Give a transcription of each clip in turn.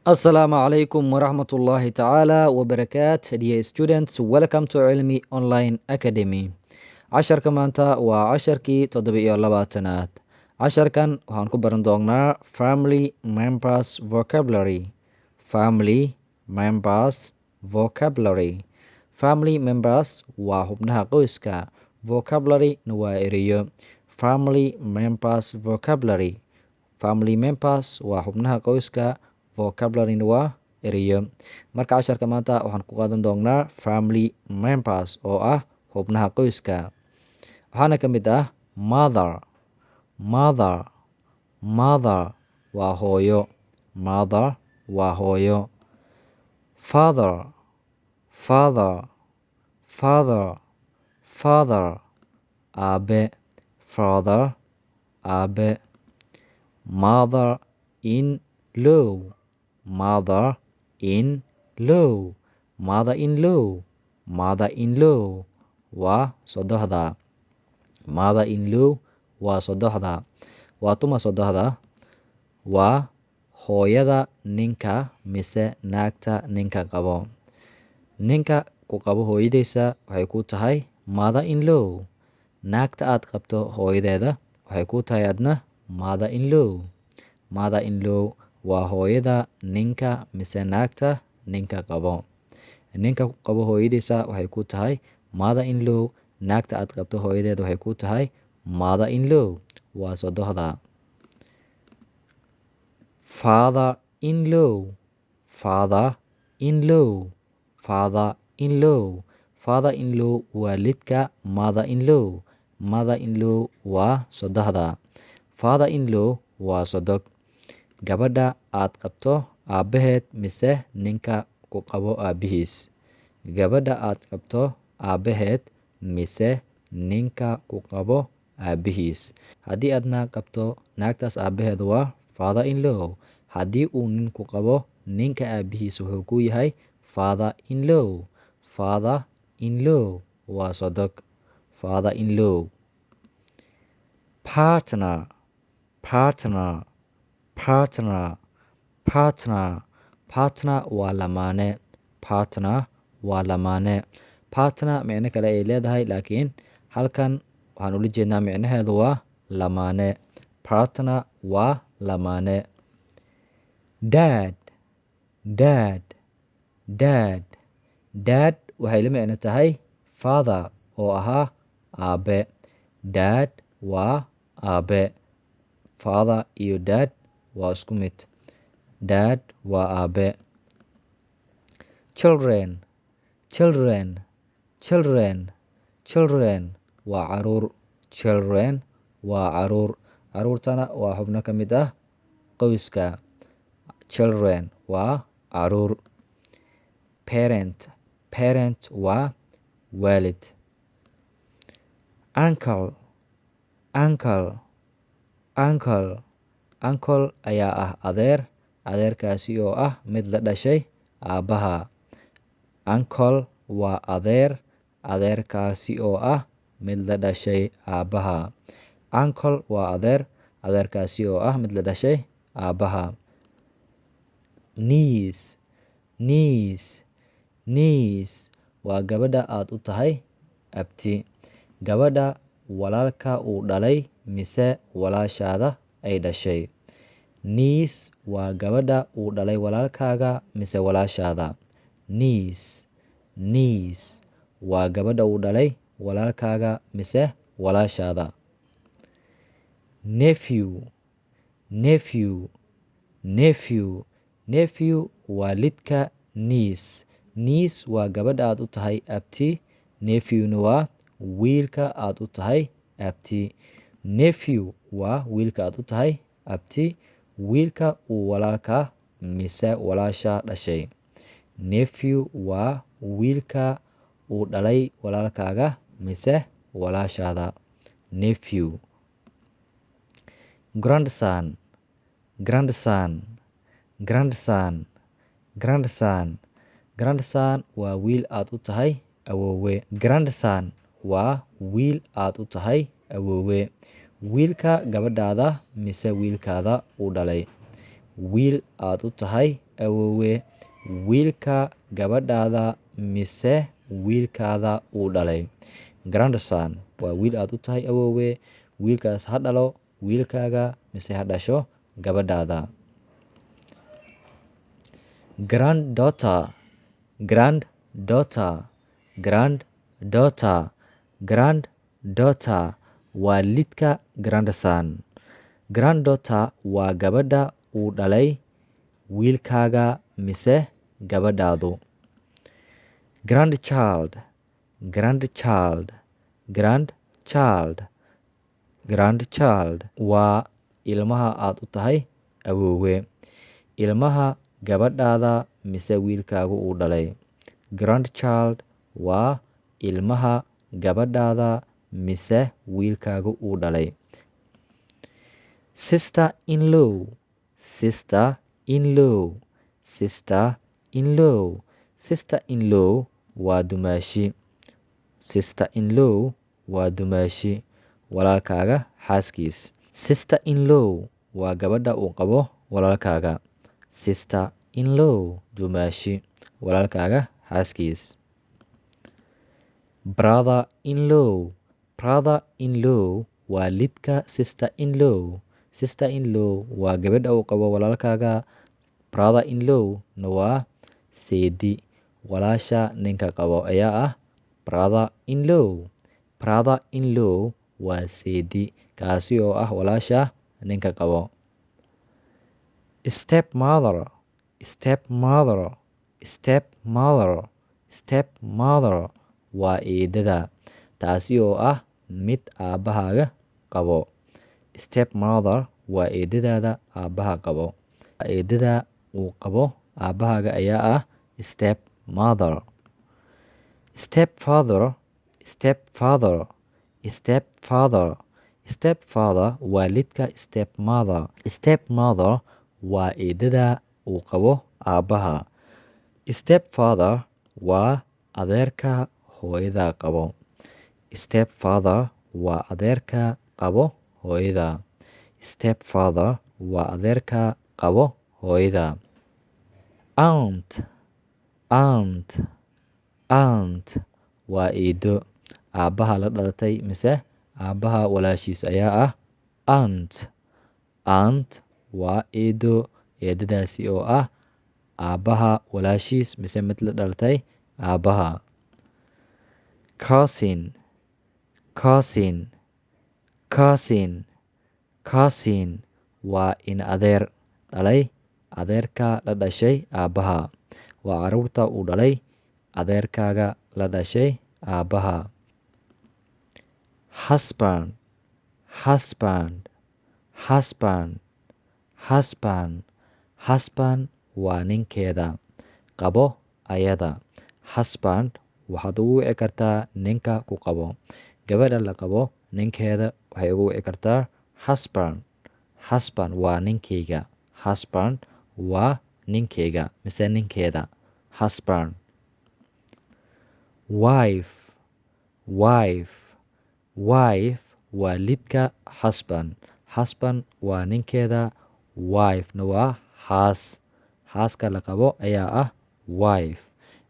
Assalamu alaikum warahmatullahi ta'ala wabarakaat. Dear students, welcome to Cilmi Online Academy. Casharka maanta waa casharkii 27aad. Casharkan waxaan ku baran doonaa family members vocabulary. Family members vocabulary. Family members waa xubnaha qoyska, vocabulary na waa ereyo. Family members vocabulary. Family members waa xubnaha qoyska, vocabulary na waa ereyo. Marka casharka maanta waxaan ku qaadan doonaa family members oo ah xubnaha qoyska. Waxaana ka mid ah mother, mother, mother waa hooyo, mother waa hooyo. Father, father, father, father aabe, father aabe. Mother in law, mother in law, mother in law, mother in law waa sodohda. Mother in law waa sodohda. Waa tuma sodohda? Waa hooyada ninka mise naagta ninka qabo. Ninka ku qabo hooyadiisa waxay ku tahay mother in law. Naagta aad qabto hooyadeeda waxay ku tahay adna mother in law. Mother in law waa hooyada ninka mise naagta ninka qabo. Ninka ku qabo hooyadiisa waxay ku tahay mother in law. Naagta aad qabto hooyadeeda waxay ku tahay mother in law, waa sodohda. Father in law, father in law, father in law. Father in law waa lidka mother in law. Mother in law waa sodohda. Father in law waa sodog. Gabadha aad qabto aabaheed mise ninka ku qabo aabihiis. Gabadha aad qabto aabaheed mise ninka ku qabo aabihiis. Haddii aad naag qabto, naagtaas aabaheed waa father in law. Haddii uu nin ku qabo, ninka aabihiis wuxuu ku yahay father in law. Father in law waa sodog. Father in law. Partner, partner, partner, partner. Partner waa lamaane. Partner waa lamaane. Partner micno kale ay leedahay, laakiin halkan waxaan ula jeednaa micnaheedu waa lamaane. Partner waa lamaane. Dad, dad, dad. Dad waxay la micno tahay father oo ahaa aabe. Dad waa aabe. Father iyo dad waa isku mid. Dad waa aabe. Children, children, children, children waa caruur. Children waa caruur. Caruurtana waa xubno ka mid ah qoyska. Children waa caruur. Parent, parent waa waalid. Uncle, uncle, uncle. Uncle ayaa ah adeer, adeerkaasi oo ah mid la dhashay aabbaha. Uncle waa adeer, adeerkaasi oo ah mid la dhashay aabbaha. Uncle waa adeer, adeerkaasi oo ah mid la dhashay aabbaha. Niece, niece, niece waa gabadha aad u tahay abti. Gabadha walaalka uu dhalay mise walaashaada ay dhashay. Niece waa gabadha uu dhalay walaalkaaga mise walaashaada. Niece, niece waa gabadha uu dhalay walaalkaaga mise walaashaada. Nephew, nephew, nephew. Nephew waa lidka niece. Niece waa gabadha aad u tahay abti, nephew-na waa wiilka aad u tahay abti. Nephew waa wiilka aad u tahay abti, wiilka uu walaalka mise walaasha dhashay. Nephew waa wiilka uu dhalay walaalkaaga mise walaashaada. Nephew. Grandson, grandson, grandson, grandson. Grandson waa wiil aad u tahay awoowe. Grandson waa wiil aad u tahay awoowe. Wiilka gabadhaada mise wiilkaada uu dhalay. Wiil aad u tahay awoowe wiilka gabadhaada mise wiilkaada uu dhalay. Grandson waa wiil aad u tahay awoowe, wiilkaas ha dhalo wiilkaaga mise ha dhasho gabadhaada. Granddaughter, granddaughter, granddaughter, granddaughter waa lidka grandson. Granddaughter waa gabadha uu dhalay wiilkaaga mise gabadhaadu. Grandchild, grandchild, grandchild, grandchild waa ilmaha aad u tahay awoowe, ilmaha gabadhaada mise wiilkaagu uu dhalay. Grandchild waa ilmaha gabadhaada mise wiilkaagu uu dhalay. Sister in law, sister in law, sister in law, sister in law waa dumaashi. Sister in law waa dumaashi, walaalkaaga xaaskiis. Sister in law waa gabadha uu qabo walaalkaaga. Sister in law, dumaashi, walaalkaaga xaaskiis. Brother in law, brother in law waa lidka sister in law. Sister in law waa gabadha uu qabo walaalkaaga. Brother in law na waa seedi, walaasha ninka qabo ayaa ah brother in law. Brother in law waa seedi, kaasi oo ah walaasha ninka qabo. Step mother, step mother, step mother, step mother waa eedada, taasi oo ah mid aabbahaaga qabo. Step mother waa eedadaada aabbaha qabo. Eedada uu qabo aabbahaaga ayaa ah step mother. Step father, step father, step father, step father waa lidka step mother. Step mother waa eedada uu qabo aabbaha. Step father waa adeerka hooyada qabo. Step father waa adeerka qabo hooyada. Step father waa adeerka qabo hooyada. Aunt, aunt, aunt waa eedo aabbaha la dhalatay mise aabbaha walaashiis ayaa ah aunt. Aunt waa eedo, eedadaasi oo ah aabbaha walaashiis mise mid la dhalatay aabbaha. Cousin, cousin, cousin, cousin waa in adeer dhalay adeerka la dhashay aabbaha. Waa caruurta uu dhalay adeerkaaga la dhashay aabbaha. Husband, husband, husband, husband, husband waa ninkeeda qabo ayada. Husband waxaad ugu wici kartaa ninka ku qabo. Gabadha la qabo ninkeeda waxay ugu wici kartaa husband. Husband waa ninkeyga. Husband waa ninkeyga mise ninkeeda. Husband. Wife, wife, wife waa lidka husband. Husband waa ninkeeda, wife na waa xaas. Xaaska la qabo ayaa ah wife.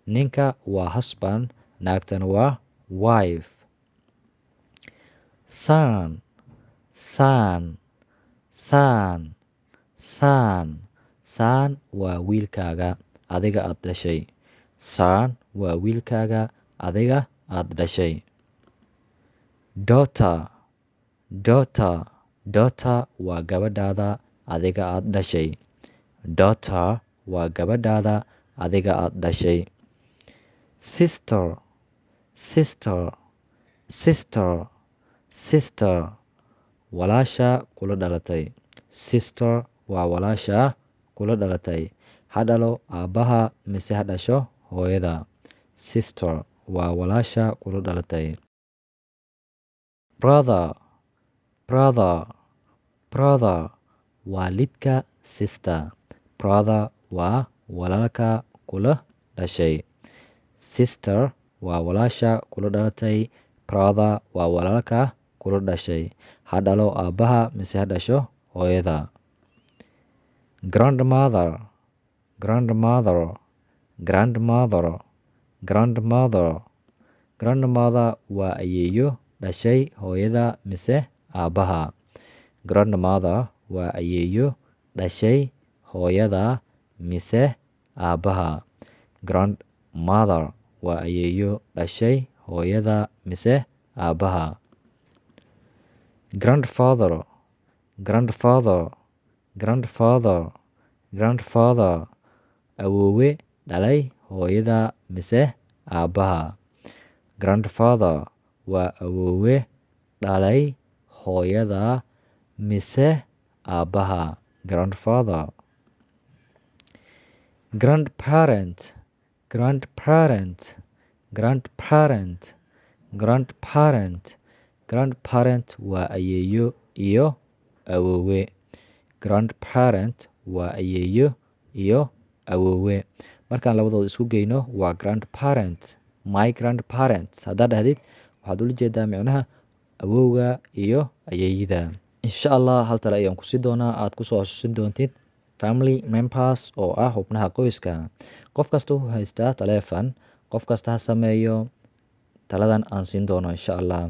Ninka waa husband, naagtana waa wife. Son, son, son, son, son waa wiilkaaga adiga aad dhashay. Son waa wiilkaaga adiga aad dhashay. Daughter, daughter, daughter waa gabadhaada adiga aad dhashay. Daughter waa gabadhaada adiga aad dhashay. Sister, sister, sister, sister walaasha kula dhalatay. Sister waa walaasha kula dhalatay, ha dhalo aabbaha mise ha dhasho hooyada. Sister waa walaasha kula dhalatay. Brother, brother, brother waa lidka sister. Brother waa walaalka kula dhashay. Sister waa walaasha kula dhalatay. Brother waa walaalka kula dhashay, ha dhalo aabbaha mise ha dhasho hooyada. Grandmother, Grandmother, grandmother, grandmother. Grandmother waa ayeeyo dhashay hooyada mise aabbaha. Grandmother waa ayeeyo dhashay hooyada mise aabbaha. Grandmother waa ayeeyo dhashay hooyada mise aabbaha. Grandfather, grandfather, grandfather. Grandfather, awoowe dhalay hooyada mise aabbaha. Grandfather waa awoowe dhalay hooyada mise aabbaha. Grandfather. Grandparent, grandparent, grandparent. Grandparent. Grandparent waa ayeeyo iyo awoowe. Grandparent waa ayeeyo iyo awoowe. Markaan labadooda isku geyno waa grandparent. "My grandparents" haddaad dhahdid, waxaad ula jeedaa micnaha awowga iyo ayeeyida. Insha Allah, hal tale ayaan kusi doonaa aad kusoo xasuusin doontid family members oo ah xubnaha qoyska. Qof kasta wuxuu haystaa taleefan. Qof kasta ha sameeyo taladan aan siin doono, insha Allah.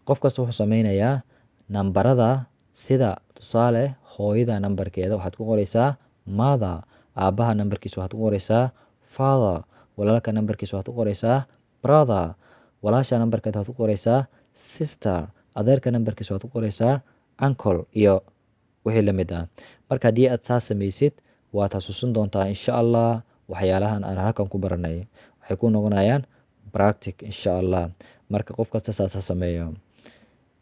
Qof kasta wuxuu sameynayaa nambarada, sida tusaale hooyada nambarkeeda waxaad ku qoreysaa mother, aabbaha nambarkiisa waxaad ku qoreysaa father, walaalka nambarkiisa waxaad ku qoreysaa brother, walaasha nambarkeeda waxaad ku qoreysaa sister, adeerka nambarkiisa waxaad ku qoreysaa uncle iyo wixii la mid ah. Marka haddii aad saas sameysid, waad xasuusin doontaa, insha Allah, waxyaalahan aan halkan ku baranay. Waxay ku noqonayaan practice, insha Allah. Marka qof kasta saas ha sameeyo.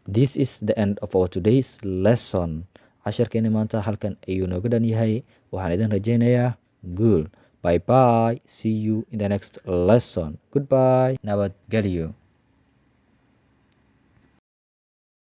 This is the end of our today's lesson. Casharkeeni maanta halkan ayuu nooga dhan yahay. Waxaan idin rajaynayaa guul. Bye bye, see you in the next lesson. Goodbye, nabadgelyo.